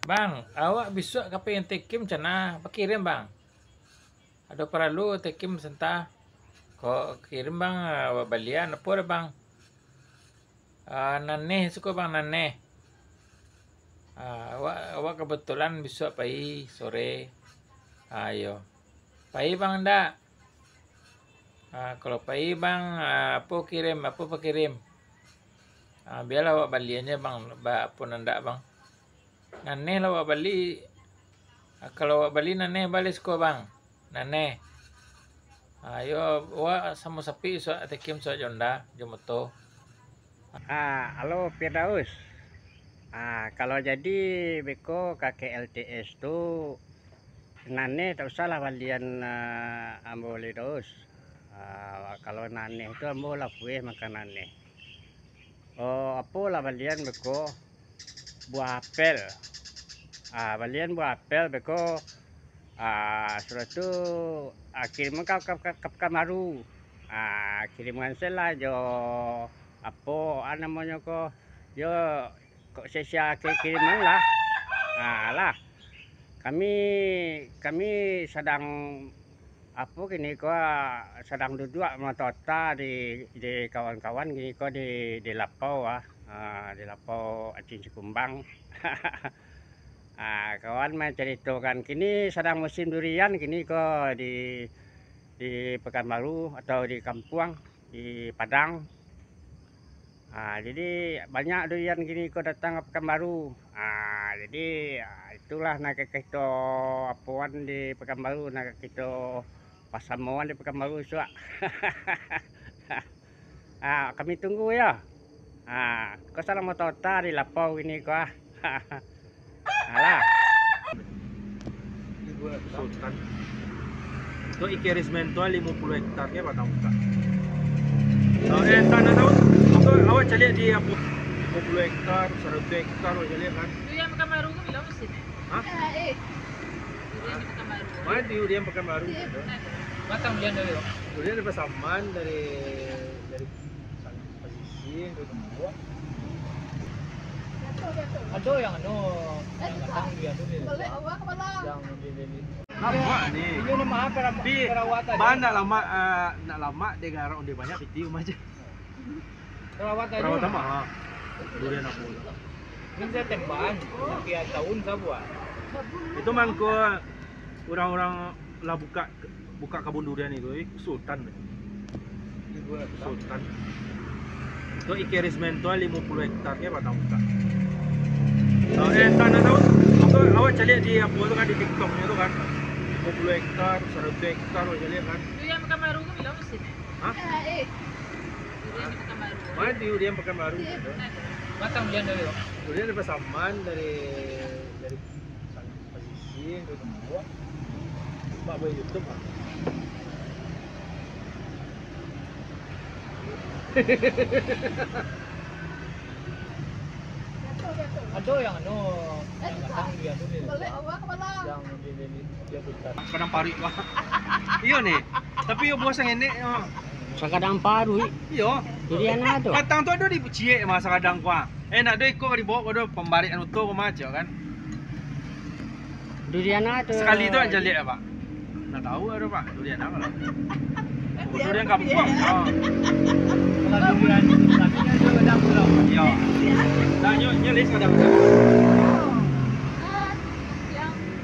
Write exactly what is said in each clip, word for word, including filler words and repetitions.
Bang, awak bisuak ka pai Tekim cana, bakirim, Bang. Ado paralu Tekim santa. Kok kirim, Bang, awak balian apo dah, Bang? Ah, naneh suko, Bang, naneh. Ah, awak, awak kebetulan bisuak pai sore. Ah, iyo. Pai, Bang, ndak? Ah, kalau pai, Bang, ah, apo kirim, apo pakirim? Ah, bialah awak balian je, Bang, ba-, apo nan ndak, Bang. Naneh lah awak bali. Ah, kalau awak bali naneh, bali suko, Bang. Naneh. Ah, iyo, awak samo sapi suak Tekim suak jo Honda, jo moto. Ah, halo, Firdaus. Ah, kalau jadi beko ka K L T S tu, naneh tak usahlah balian, ah, ambo Firdaus. Ah, kalau naneh tu ambo lah pueh makan naneh. Oh, apo lah balian beko? Buah apel. Ah, balian buah apel beko. Ah, sudah tu, ah, kirim ka, ka, ka, ka Pekanbaru. Ah, kirimkan se lah jo apo, ah, namonyo ko, yo, kok sia-sia ki-, kiriman lah. Ah, lah. Kami, kami sadang, apo kini ko, ah, sadang duduak maota-ota di, di kawan-kawan kini ko di, di lapau, ah. Ah, di lapau Acin Sikumbang. Ah, kawan mancaritokan, kini sadang musim durian kini ko di, di Pekanbaru atau di kampuang, di Padang. Ah, jadi banyak durian kini ko datang ka Pekanbaru. Ah, jadi, ah, itulah nan ka kito apoan di Pekanbaru, nan ka kito pasamoan di Pekanbaru isuak. Ah, kami tunggu yo. Ah, ko sadang maota-ota di lapau kini ko, ah. Alah. Sultan. Tu Ike Rismento limo puluah hektar ke batang buka. Tahu, eh, tanah tahu. Apa, awak caliak di apo? Limo puluah hektar, saratuih hektar awak caliak kan? Tu nan Pekanbaru ko bilo musim, eh? Hah? Eh, eh. Durian di Pekanbaru. Mana di durian Pekanbaru? Iya, benar. Batang durian dari, durian dari Pasaman, dari, dari Pasisi, dari Gembok. Ado nan anu, nan batang durian tu dari luar. Yang di, di, di. Lamak ni. Iyo, ni mah perawatan. Tapi, perawatan. Bah, nak lamak, ah, nak lamak, dek garak onde banyak, piti rumah je. Perawatan. Perawatan mah, ha. Durian apo tu? Ini saya tembakan, sekian tahun saya buat. Itu mangko urang-urang lah buka, buka kabun durian itu, eh, Sultan. Sultan. Itu Ike Rismento limo puluah hektar ke batang buka. Tahu, eh, tanah tahu? Apa, awak caliak di apo tu kan, di TikTok-nyo tu kan. Limo puluah hektar, saratuih hektar awak caliak kan. Tu nan Pekanbaru ko bilo musim, eh? Hah? Eh, eh. Durian di Pekanbaru. Mana di durian Pekanbaru? Iya, benar. Batang durian dari, durian dari Pasaman, dari, dari Pasisi, dari Gembok. Nampak buat YouTube, ah. Ado nan anu, nan batang durian tu dari luar. Yang di, di, di, di Padang Paruik, bah. Iyo ni. Tapi yo buah sangenek, yo. Sakadang paruik. Iyo. Durian a tu? Batang tu ado di ciek mah sakadang ko, ah. Eh, nak do iko ka dibaok ka do pambarek anu tu ko mah, cak kan. Durian a tu? Sakali tu aja liek, Pak. Nak tahu ado, Pak. Durian apo lah? Durian kampuang. Oh. Kalau durian, tapi kan tu dah pulau. Iyo. Nah, nyo, nyo leh sakadang tu.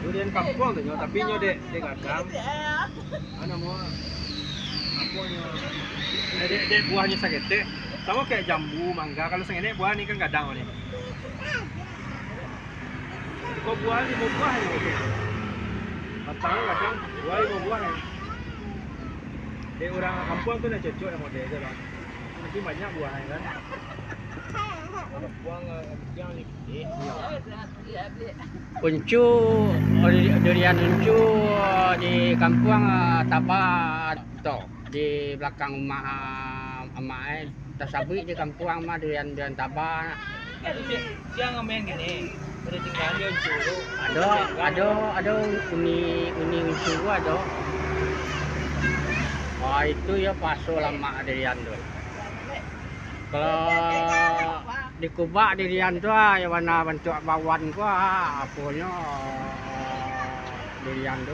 Durian kampuang tu nyo, tapi nyo dek, dek gadang. Anu, namo apo nyo? Eh, dek, dek buahnyo saketek. Samo kayak jambu, mangga. Kalau sangenek buah ni kan gadang ni. Kok buah limo buah ni? Batang gadang, buah limo buah ni. Dek urang kampuang tu lah cocok lah model tu lah. Mungkin banyak buah ni kan. Kampuang, eh, yang ni. Uncu, durian uncu di kampuang, ah, taba tu, di balakang rumah, ah, amak, eh. Tasabuik di kampuang mah durian, durian taba. Siang main gini, pada tinggal dia uncu tu. Ado, ado, ado uni, uni uncu tu ado. Wah, itu yo paso lamak durian tu. Kalau Dikubak durian tu ah, yang warna bantuak bawan tu ah, aponyo durian tu.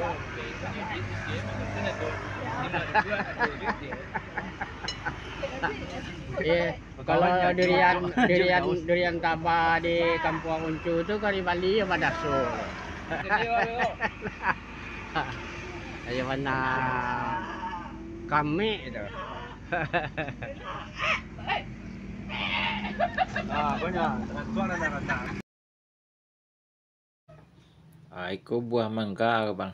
Iya, kalau durian, durian, durian taba di Kampuang Uncu tu, kalau dibali ya badaso. Ayo mana kami tu. Ah, banyak. Rantuang dan rantuang. Ah, iko buah mangga ko, Bang.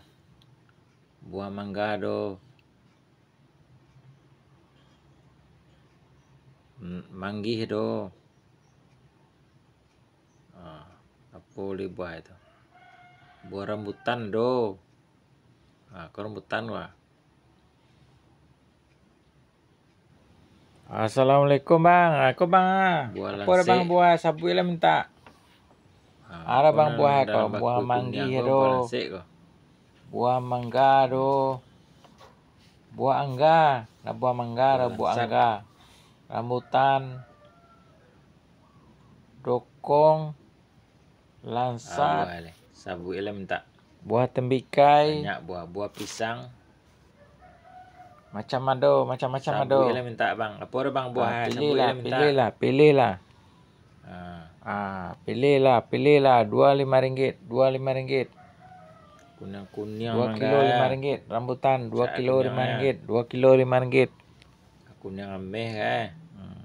Buah mangga do. M-, manggih do. Ah, apo lai buah itu? Buah rambutan do. Ah, ko rambutan, wah. Assalamualaikum, Bang. Ako, Bang, ah. Buah lansek. Apo dah, Bang, buah sabuik lah mintak? Ah, ada, Bang, buah nan ako, dalam buah bungkuih manggih kuniang ko, do. Buah lansek ko. Buah mangga do. Buah angga. Nah, buah mangga do, buah angga. Buah lansat. Rambutan. Dokong. Lansat. Ah, buah lai. Sabuik lah mintak. Buah tembikai. Banyak buah. Buah pisang. Macam ado, macam-macam ado. Sabuik lah mintak, Bang. Apo ado, Bang, buah? Ah, pilih lah, pilih lah, pilih lah. Ah. Ah, pilih lah, pilih lah. Dua lima ringgit, dua lima ringgit. Kuniang-kuniang mangga. Dua kilo lima ringgit. Rambutan, dua kilo lima ringgit, dua kilo lima ringgit. Kuniang ameh, eh. Hmm.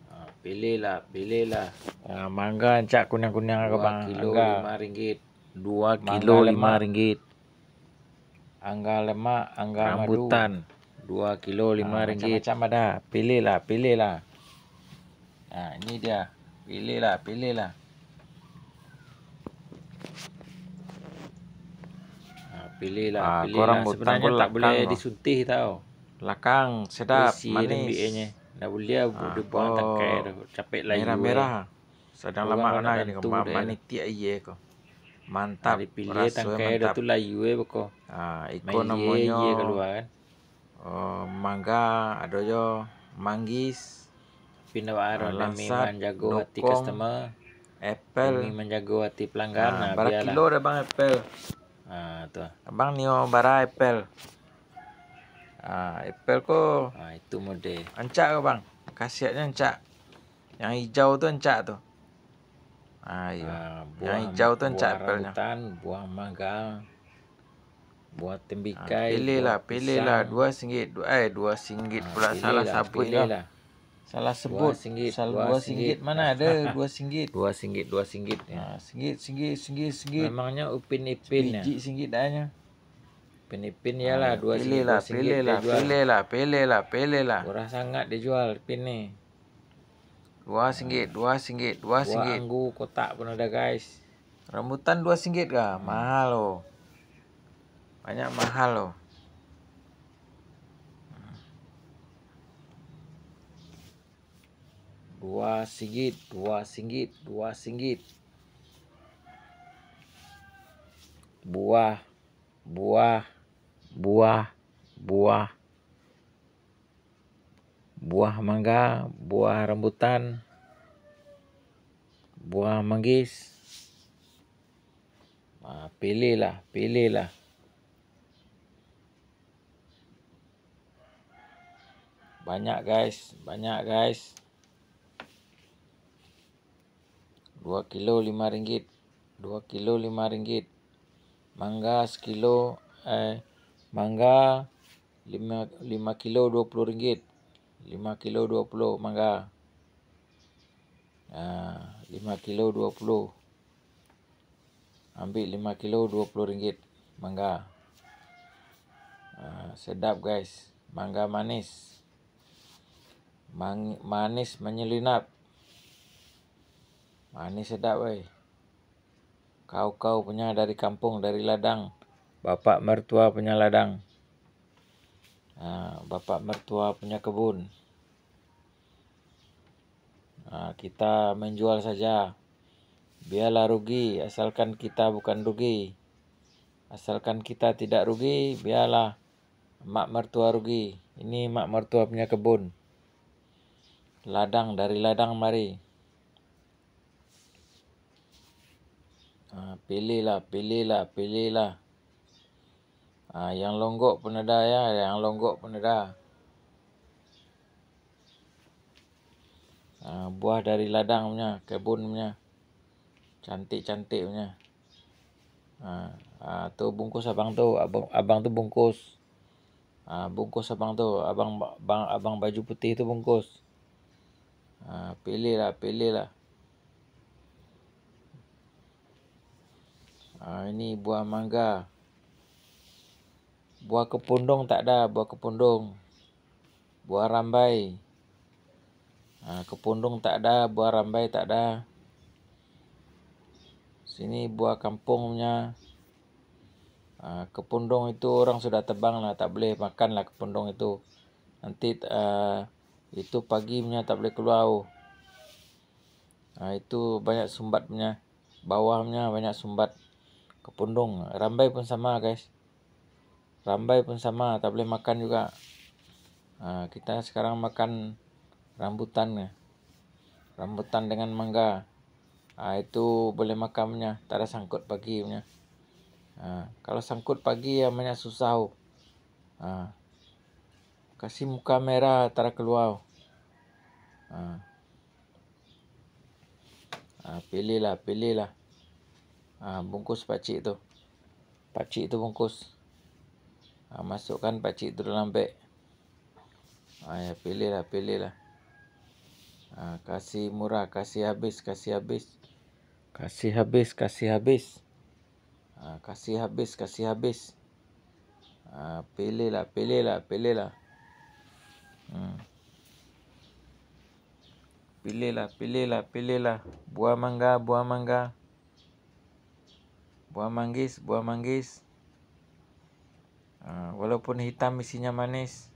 Ah, pilih lah, pilih lah. Ah, mangga rancak kuniang-kuniang ko, Bang. Dua kilo lima ringgit. Dua kilo lima ringgit. Angga lemak, angga madu. Rambutan, dua kilo lima ringgit. Ah, macam-macam ada. Pilih lah, pilih lah. Nah, ini dia. Pilih lah, pilih lah. Ah, pilih lah, pilih lah. Sebenarnya tak boleh disuntik tau. Lakang, sedap, manis. Isi dek biaknyo. Ndak buliah dibuang tangkai tu, capek layu. Merah-merah. Sadang lamak nak tantu dek. Manitiak aia ko. Mantap. Dipiliah tangkai tu layu eh beko. Ah, iko namonyo kaluar kan. Oh, mangga, ado jo manggis. Pindah arah demi manjago hati customer. Apel. Demi manjago hati pelanggan. Ah, nah, bara kilo dah, Bang, apel? Ah, tu. Abang nio bara apel? Ah, apel ko. Ah, itu model. Rancak ko, Bang? Khasiatnyo rancak. Yang hijau tu rancak tu. Ah, iyo. Ah, yang hijau tu rancak apelnyo. Buah rambutan, buah mangga, buah tembikai, pilih lah, pilih lah. Dua singgit, dua, eh, dua singgit pula, salah sabuik lah. Salah sebut. Dua singgit, dua singgit. Mana ada dua singgit? Dua singgit, dua singgit, ya. Ah, singgit, singgit, singgit, singgit. Memangnya Upin Ipin, ya? Biji singgit dah nyo. Upin Ipin, iyalah, dua singgit, dua singgit dijual. Pilih lah, pilih lah, pilih lah, pilih lah. Murah sangat dijual Upin ni. Dua singgit, dua singgit, dua singgit. Buah anggu kotak pun ada, guys. Rambutan dua singgit kah? Hmm. Mahal loh. Banyak mahal loh. Dua singgit, dua singgit, dua singgit. Buah, buah, buah, buah. Buah mangga, buah rambutan, buah manggis. Ah, pilihlah, pilihlah. Banyak, guys, banyak, guys. Dua kilo lima ringgit. Dua kilo lima ringgit. Mangga sekilo, eh, mangga lima, lima kilo dua puluh ringgit. Lima kilo dua puluh mangga. Ah, lima kilo dua puluh. Ambil lima kilo dua puluh ringgit mangga. Ah, sedap, guys. Mangga manis. Mang-, manis menyelinap. Manis sedap, weh. Kau-kau punya dari kampung, dari ladang. Bapak mertua punya ladang. Ah, bapak mertua punya kebun. Ah, kita menjual saja. Biarlah rugi, asalkan kita bukan rugi. Asalkan kita tidak rugi, biarlah Mak mertua rugi. Ini mak mertua punya kebun. Ladang, dari ladang mari. Ah, pilihlah, pilihlah, pilihlah. Ah, yang longgok pun ada ya, yang longgok pun ada. Ah, buah dari ladang punya, kebun punya. Cantik-cantik punya. Ah, ah, tu bungkus abang tu, abang, abang tu bungkus. Ah, bungkus abang tu, abang, bang, abang baju putih tu bungkus. Ah, pilihlah, pilihlah. Ah, ini buah mangga. Buah kepundung tak ada, buah kepundung. Buah rambai. Ah, kepundung tak ada, buah rambai tak ada. Sini buah kampung punya. Ah, kepundung itu orang sudah tebang lah, tak boleh makan lah kepundung itu. Nanti, ah, itu pagi punya tak boleh keluar. Ah, itu banyak sumbat punya. Bawah punya banyak sumbat. Kepundung. Rambai pun sama, guys. Rambai pun sama, tak boleh makan juga. Ah, kita sekarang makan rambutan, ya. Rambutan dengan mangga. Ah, itu boleh makan punya, tak ada sangkut pagi punya. Ah, kalau sangkut pagi ya banyak susah. Ah, kasih muka merah tak ada keluar. Ah. Ah, pilihlah, pilihlah. Ah, bungkus pakcik tu. Pakcik tu bungkus. Ah, masukkan pakcik tu dalam beg. Ah, ya, pilihlah, pilihlah. Ah, kasih murah, kasih habis, kasih habis. Kasih habis, kasih habis. Ah, kasih habis, kasih habis. Ah, pilihlah, pilihlah, pilihlah. Hmm. Pilihlah, pilihlah, pilihlah. Buah mangga, buah mangga. Buah manggis, buah manggis. Ah, walaupun hitam, isinya manis.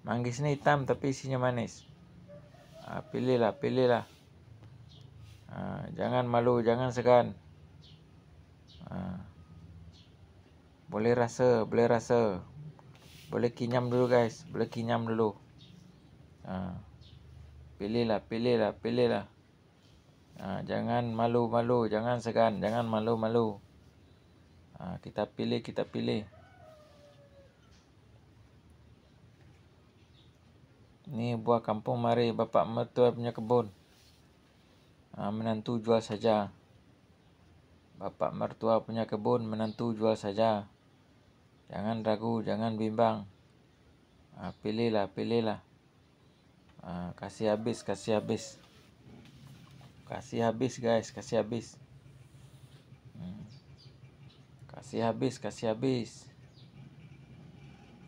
Manggis ni hitam, tapi isinya manis. Ah, pilihlah, pilihlah. Ah, jangan malu, jangan segan. Ah. Boleh rasa, boleh rasa. Boleh kinyam dulu, guys. Boleh kinyam dulu. Ah. Pilihlah, pilihlah, pilihlah. Ah, jangan malu-malu, jangan segan, jangan malu-malu. Ah, kita pilih, kita pilih. Ni buah kampung mari, bapak mertua punya kebun. Ah, menantu jual saja. Bapak mertua punya kebun, menantu jual saja. Jangan ragu, jangan bimbang. Ah, pilihlah, pilihlah. Ah, kasih habis, kasih habis. Kasih habis, guys, kasih habis. Hmm. Kasih habis, kasih habis.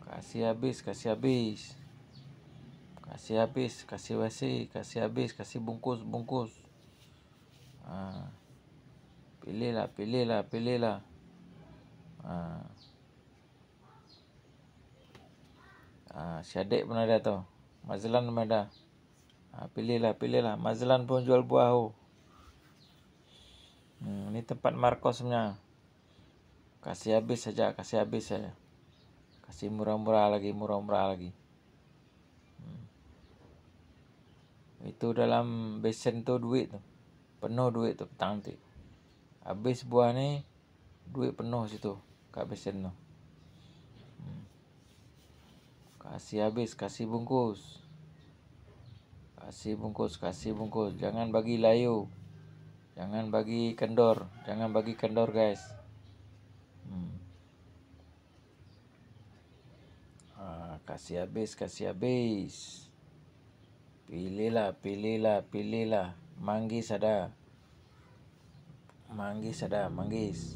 Kasih habis, kasih habis. Kasih habis, kasih basi, kasih habis, kasih bungkus, bungkus. Ah. Pilihlah, pilihlah, pilihlah. Ah. Ah, si Adek pun ada tu. Mazlan pun ada. Ah, pilihlah, pilihlah. Mazlan pun jual buah tu. Hmm, ini tempat Markos punya. Kasih habis saja, kasih habis saja. Kasih murah-murah lagi, murah-murah lagi. Hmm. Itu dalam besen tu duit tu. Penuh duit tu petang tu. Habis buah ni, duit penuh situ, ka besen tu. Hmm. Kasih habis, kasih bungkus. Kasih bungkus, kasih bungkus. Jangan bagi layu. Jangan bagi kendor. Jangan bagi kendor, guys. Hmm. Ah, kasih habis, kasih habis. Pilihlah, pilihlah, pilihlah. Manggis ada. Manggis ada, manggis.